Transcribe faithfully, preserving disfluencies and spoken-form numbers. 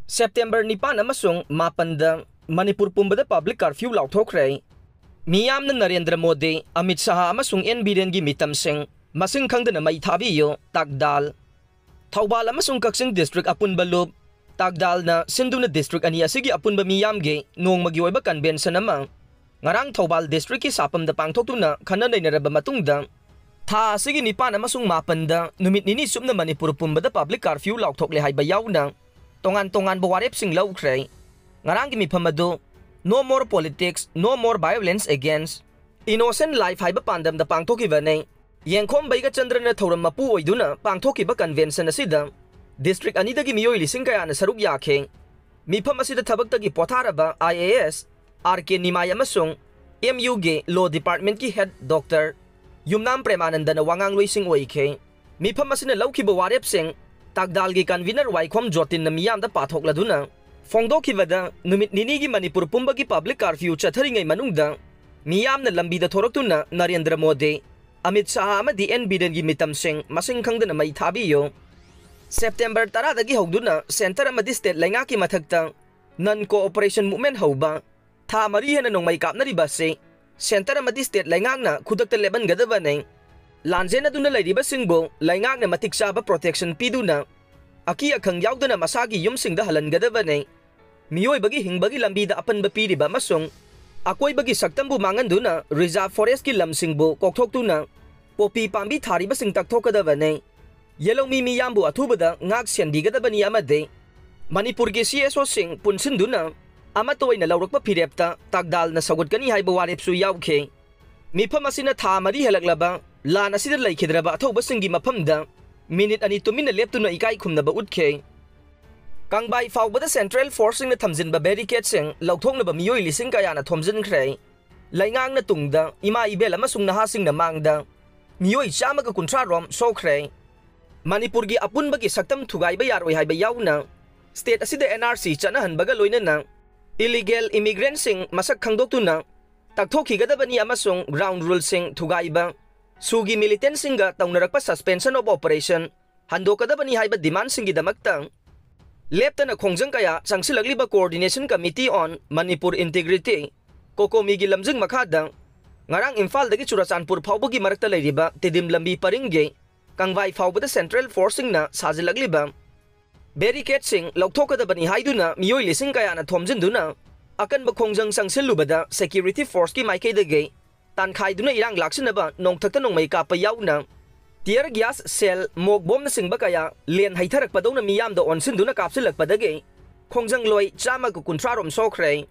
September ꯅꯤꯄꯥꯟ ꯑꯃꯁꯨꯡ ꯃꯥꯄꯟꯗ ꯃꯅꯤꯄꯨꯔ ꯄꯨꯝꯕꯗ public curfew ꯂꯥꯎꯊꯣꯛꯈ꯭ꯔꯦ꯫ ꯃꯤꯌꯥꯝꯅ ꯅꯔꯦꯟꯗ꯭ꯔ ꯃꯣꯗꯤ, ꯑꯃꯤꯠ ꯁꯥꯍ ꯑꯃꯁꯨꯡ ꯑꯦꯟ ꯕꯤꯔꯦꯟꯒꯤ ꯃꯤꯇꯝꯁꯤꯡ ꯃꯁꯤꯡ ꯈꯪꯗꯅ ꯃꯩ ꯊꯥꯕꯤꯌꯨ, ꯇꯥꯛꯗꯥꯜ꯫ ꯊꯧꯕꯥꯜ ꯑꯃꯁꯨꯡ ꯀꯛꯆꯤꯡ district ꯑꯄꯨꯟꯕ ꯂꯨꯞ ꯇꯥꯛꯗꯥꯜꯅ ꯁꯤꯟꯗꯨꯅ district ꯑꯅꯤ ꯑꯁꯤꯒꯤ ꯑꯄꯨꯟꯕ ꯃꯤꯌꯥꯝꯒꯤ ꯅꯣꯡꯃꯒꯤ ꯑꯣꯏꯕ convention ꯑꯃ ꯉꯔꯥꯡ ꯊꯧꯕꯥꯜ districtꯀꯤ ꯁꯥꯄꯝꯗ ꯄꯥꯡꯊꯣꯛꯇꯨꯅ ꯈꯟꯅ ꯅꯩꯅꯔꯕ ꯃꯇꯨꯡꯗ, ꯊꯥ ꯑꯁꯤꯒꯤ ꯅꯤꯄꯥꯟ ꯑꯃꯁꯨꯡ ꯃꯥꯄꯟꯗ ꯅꯨꯃꯤꯠ ꯅꯤꯅꯤ ꯆꯨꯞꯅ ꯃꯅꯤꯄꯨꯔ ꯄꯨꯝꯕꯗ public curfew ꯂꯥꯎꯊꯣꯛꯂꯦ ꯍꯥꯏꯕ ꯌꯥꯎꯅ, ꯇꯣꯉꯥꯟ ꯇꯣꯉꯥꯟꯕ ꯋꯥꯔꯦꯞꯁꯤꯡ ꯂꯧꯈ꯭ꯔꯦ꯫ ꯉꯔꯥꯡꯒꯤ ꯃꯤꯐꯝ ꯑꯗꯨ "No more politics, no more violence against innocent life" ꯍꯥꯏꯕ ꯄꯥꯟꯗꯝꯗ ꯄꯥꯡꯊꯣꯛꯈꯤꯕꯅꯤ꯫ ꯌꯦꯡꯈꯣꯝ ꯕꯩꯒꯆꯟꯗ꯭ꯔꯅ ꯊꯧꯔꯝ ꯃꯄꯨ ꯑꯣꯏꯗꯨꯅ ꯄꯥꯡꯊꯣꯛꯈꯤꯕ convention ꯑꯁꯤꯗ district ꯑꯅꯤꯗꯒꯤ ꯃꯤꯑꯣꯏ ꯂꯤꯁꯤꯡ ꯀꯌꯥꯅ ꯁꯔꯨꯛ ꯌꯥꯈꯤ꯫ ꯃꯤꯐꯝ ꯑꯁꯤꯗ ꯊꯕꯛꯇꯒꯤ ꯄꯣꯊꯥꯔꯕ ꯑꯥꯏ ꯑꯦ ꯑꯦꯁ ꯑꯥꯔ ꯀꯦ ꯅꯤꯃꯥꯏ ꯑꯃꯁꯨꯡ ꯑꯦꯝ ꯌꯨꯒꯤ law departmentꯀꯤ head doctor ꯌꯨꯝꯅꯥꯝ ꯄ꯭ꯔꯦꯃꯥꯅꯟꯗꯅ ꯋꯥꯉꯥꯡꯂꯣꯏꯁꯤꯡ ꯑꯣꯏꯈꯤ꯫ ꯃꯤꯐꯝ ꯑꯁꯤꯅ ꯂꯧꯈꯤꯕ ꯋꯥꯔꯦꯞꯁꯤꯡ ꯇꯥꯛꯗꯥꯜꯒꯤ convener ꯋꯥꯏꯈꯣꯝ ꯖꯣꯇꯤꯟꯅ ꯃꯤꯌꯥꯝꯗ ꯄꯥꯊꯣꯛꯂꯗꯨꯅ ꯐꯣꯡꯗꯣꯛꯈꯤꯕꯗ, ꯅꯨꯃꯤꯠ ꯅꯤꯅꯤꯒꯤ ꯃꯅꯤꯄꯨꯔ ꯄꯨꯝꯕꯒꯤ public curfew ꯆꯠꯊꯔꯤꯉꯩ ꯃꯅꯨꯡꯗ ꯃꯤꯌꯥꯝꯅ ꯂꯝꯕꯤꯗ ꯊꯣꯔꯛꯇꯨꯅ ꯅꯔꯦꯟꯗ꯭ꯔ ꯃꯣꯗꯤ, ꯑꯃꯤꯠ ꯁꯥꯍ ꯑꯃꯗꯤ ꯑꯦꯟ ꯕꯤꯔꯦꯟꯒꯤ ꯃꯤꯇꯝꯁꯤꯡ ꯃꯁꯤꯡ ꯈꯪꯗꯅ ꯃꯩ ꯊꯥꯕꯤꯌꯨ꯫ ꯁꯦꯞꯇꯦꯝꯕꯔ ꯇꯔꯥꯗꯒꯤ ꯍꯧꯗꯨꯅ centre ꯑꯃꯗꯤ state ꯂꯩꯉꯥꯛꯀꯤ ꯃꯊꯛꯇ non cooperation movement ꯍꯧꯕ ꯊꯥ ꯃꯔꯤ ꯍꯦꯟꯅ ꯅꯣꯡꯃꯩ ꯀꯥꯞꯅꯔꯤꯕ ꯑꯁꯤ centre ꯑꯃꯗꯤ state ꯂꯩꯉꯥꯛꯅ ꯈꯨꯗꯛꯇ ꯂꯦꯞꯍꯟꯒꯗꯕꯅꯤ꯫ ꯂꯥꯟꯖꯦꯟꯅꯗꯨꯅ ꯂꯩꯔꯤꯕꯁꯤꯡꯕꯨ ꯂꯩꯉꯥꯛꯅ ꯃꯇꯤꯛ ꯆꯥꯕ protection ꯄꯤꯗꯨꯅ ꯑꯀꯤ ꯑꯈꯪ ꯌꯥꯎꯗꯅ ꯃꯁꯥꯒꯤ ꯌꯨꯝꯁꯤꯡꯗ ꯍꯜꯍꯟꯒꯗꯕꯅꯤ꯫ ꯃꯤꯑꯣꯏꯕꯒꯤ ꯍꯤꯡꯕꯒꯤ ꯂꯝꯕꯤꯗ ꯑꯄꯟꯕ ꯄꯤꯔꯤꯕ ꯑꯃꯁꯨꯡ ꯑꯀꯣꯏꯕꯒꯤ ꯁꯛꯇꯝꯕꯨ ꯃꯥꯡꯍꯟꯗꯨꯅ reserve forestꯀꯤ ꯂꯝꯁꯤꯡꯕꯨ ꯀꯣꯛꯊꯣꯛꯇꯨꯅ ꯄꯣꯄꯤ ꯄꯥꯝꯕꯤ ꯊꯥꯔꯤꯕꯁꯤꯡ ꯇꯛꯊꯣꯛꯀꯗꯕꯅꯤ꯫ ꯌꯦꯜꯍꯧꯃꯤ ꯃꯤꯌꯥꯝꯕꯨ ꯑꯊꯨꯕꯗ ꯉꯥꯛ ꯁꯦꯟꯕꯤꯒꯗꯕꯅꯤ ꯑꯃꯗꯤ ꯃꯅꯤꯄꯨꯔꯒꯤ ꯁꯤ ꯑꯦꯁ ꯑꯣꯁꯤꯡ ꯄꯨꯟꯁꯤꯟꯗꯨꯅ ꯑꯃꯠꯇ ꯑꯣꯏꯅ ꯂꯧꯔꯛꯄ ꯐꯤꯔꯦꯞꯇ ꯇꯥꯛꯗꯥꯜꯅ ꯁꯧꯒꯠꯀꯅꯤ ꯍꯥꯏꯕ ꯋꯥꯔꯦꯞꯁꯨ ꯌꯥꯎꯈꯤ꯫ ꯃꯤꯐꯝ ꯑꯁꯤꯅ ꯊꯥ ꯃꯔꯤ ꯍꯦꯜꯂꯛꯂꯕ ꯂꯥꯟ ꯑꯁꯤꯗ ꯂꯩꯈꯤꯗ꯭ꯔꯕ ꯑꯊꯧꯕꯁꯤꯡꯒꯤ ꯃꯐꯝꯗ ꯃꯤꯅꯤꯠ ꯑꯅꯤ ꯇꯨꯃꯤꯟꯅ ꯂꯦꯞꯇꯨꯅ ꯏꯀꯥꯏ ꯈꯨꯝꯅꯕ ꯎꯠꯈꯤ꯫ ꯀꯪꯕꯥꯏ ꯐꯥꯎꯕꯗ central forceꯁꯤꯡꯅ ꯊꯝꯖꯤꯟꯕ barricadeꯁꯤꯡ ꯂꯧꯊꯣꯛꯅꯕ ꯃꯤꯑꯣꯏ ꯂꯤꯁꯤꯡ ꯀꯌꯥꯅ ꯊꯣꯝꯖꯤꯟꯈ꯭ꯔꯦ꯫ ꯂꯩꯉꯥꯛꯅ ꯇꯨꯡꯗ, ꯏꯃꯥ ꯏꯕꯦꯜ ꯑꯃꯁꯨꯡ ꯅꯍꯥꯁꯤꯡꯅ ꯃꯥꯡꯗ ꯃꯤꯑꯣꯏ ꯆꯥꯝꯃꯒ ꯀꯨꯟꯊ꯭ꯔꯥ ꯔꯣꯝ ꯁꯣꯛꯈ꯭ꯔꯦ꯫ ꯃꯅꯤꯄꯨꯔꯒꯤ ꯑꯄꯨꯟꯕꯒꯤ ꯁꯛꯇꯝ ꯊꯨꯒꯥꯏꯕ ꯌꯥꯔꯣꯏ ꯍꯥꯏꯕ ꯌꯥꯎꯅ state ꯑꯁꯤꯗ ꯑꯦꯟ ꯑꯥꯔ ꯁꯤ ꯆꯠꯅꯍꯟꯕꯒ ꯂꯣꯏꯅꯅ illegal immigrantꯁꯤꯡ ꯃꯁꯛ ꯈꯪꯗꯣꯛꯇꯨꯅ ꯇꯛꯊꯣꯛꯈꯤꯒꯗꯕꯅꯤ ꯑꯃꯁꯨꯡ ground ruleꯁꯤꯡ ꯊꯨꯒꯥꯏꯕ, ꯁꯨꯒꯤ militantꯁꯤꯡꯒ ꯇꯧꯅꯔꯛꯄ suspension of operation ꯍꯟꯗꯣꯛꯀꯗꯕꯅꯤ ꯍꯥꯏꯕ demandꯁꯤꯡꯒꯤꯗꯃꯛꯇ ꯂꯦꯞꯇꯅ ꯈꯣꯡꯖꯪ ꯀꯌꯥ ꯆꯪꯁꯤꯜꯂꯛꯂꯤꯕ Coordination Committee on Manipur Integrity, ꯀꯣꯀꯣꯃꯤꯒꯤ ꯂꯝꯖꯤꯡ ꯃꯈꯥꯗ ꯉꯔꯥꯡ ꯏꯝꯐꯥꯜꯗꯒꯤ ꯆꯨꯔꯆꯥꯟꯄꯨꯔ ꯐꯥꯎꯕꯒꯤ ꯃꯔꯛꯇ ꯂꯩꯔꯤꯕ ꯇꯤꯗꯤꯝ ꯂꯝꯕꯤ ꯄꯔꯤꯡꯒꯤ ꯀꯪꯕꯥꯏ ꯐꯥꯎꯕꯗ Central Forceꯁꯤꯡꯅ ꯁꯥꯖꯤꯜꯂꯛꯂꯤꯕ barricadeꯁꯤꯡ ꯂꯧꯊꯣꯛꯀꯗꯕꯅꯤ ꯍꯥꯏꯗꯨꯅ ꯃꯤꯑꯣꯏ ꯂꯤꯁꯤꯡ ꯀꯌꯥꯅ ꯊꯣꯝꯖꯤꯟꯗꯨꯅ ꯑꯀꯟꯕ ꯈꯣꯡꯖꯪ ꯆꯪꯁꯤꯜꯂꯨꯕꯗ Security Forceꯀꯤ ꯃꯥꯏꯀꯩꯗꯒꯤ ꯇꯥꯟꯈꯥꯏꯗꯨꯅ ꯏꯔꯥꯡ ꯂꯥꯛꯁꯤꯟꯅꯕ ꯅꯣꯡꯊꯛꯇ ꯅꯣꯡꯃꯩ ꯀꯥꯞꯄ ꯌꯥꯎꯅ tear gas, shell, ꯃꯣꯛ ꯕꯣꯝꯅꯆꯤꯡꯕ ꯀꯌꯥ ꯂꯦꯟ ꯍꯩꯊꯔꯛꯄꯗꯧꯅ ꯃꯤꯌꯥꯝꯗ ꯑꯣꯟꯁꯤꯟꯗꯨꯅ ꯀꯥꯞꯁꯤꯜꯂꯛꯄꯗꯒꯤ ꯈꯣꯡꯖꯪꯂꯣꯏ ꯆꯥꯝꯃꯒ ꯀꯨꯟꯊ꯭ꯔꯥ ꯔꯣꯝ ꯁꯣꯛꯈ꯭ꯔꯦ꯫